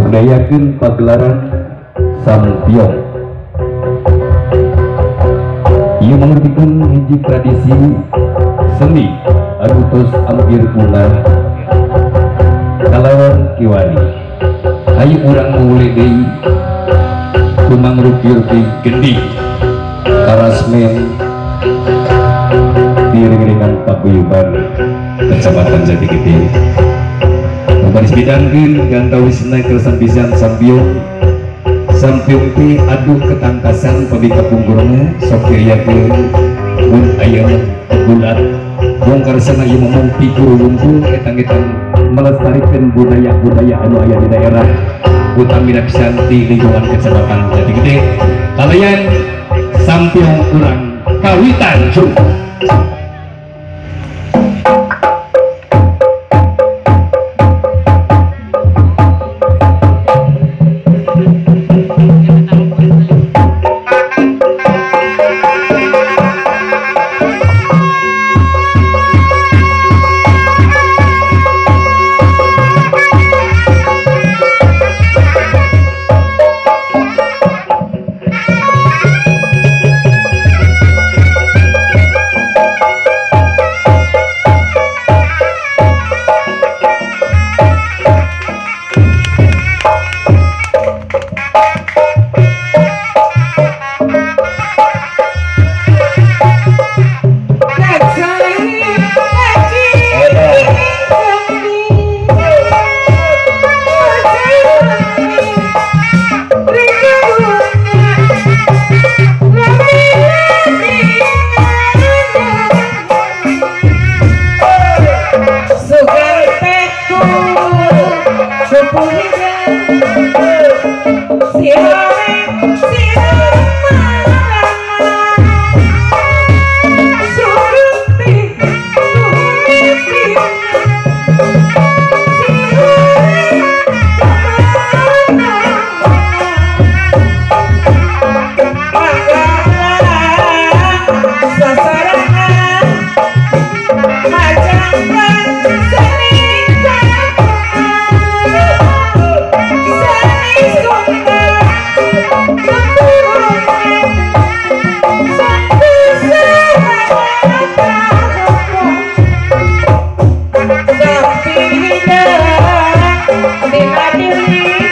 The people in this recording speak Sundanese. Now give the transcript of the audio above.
Ngaberdayakeun pagelaran Sampiong. Ieu mangrupikeun hiji tradisi seni anu tos hampir punah kalawan kiwari. Hayu urang mulai deui kumangrupi-rupi gending karasmen di ring-ringan paguyuban Kecamatan Jatigede. Baris bidangkeun gantawisna kersan pisan Sampiong. Sampiong teh adu ketangkasan pami kapungkurna sok diriakeun mun aya bulat bongkar sana ieu ngomong figur wungkul etang-etang melestarikan budaya-budaya anu aya di daerah utamina pisan di lingkungan Kecamatan Jatigede. Kalian Sampiong urang kawitan cu. Dina diri.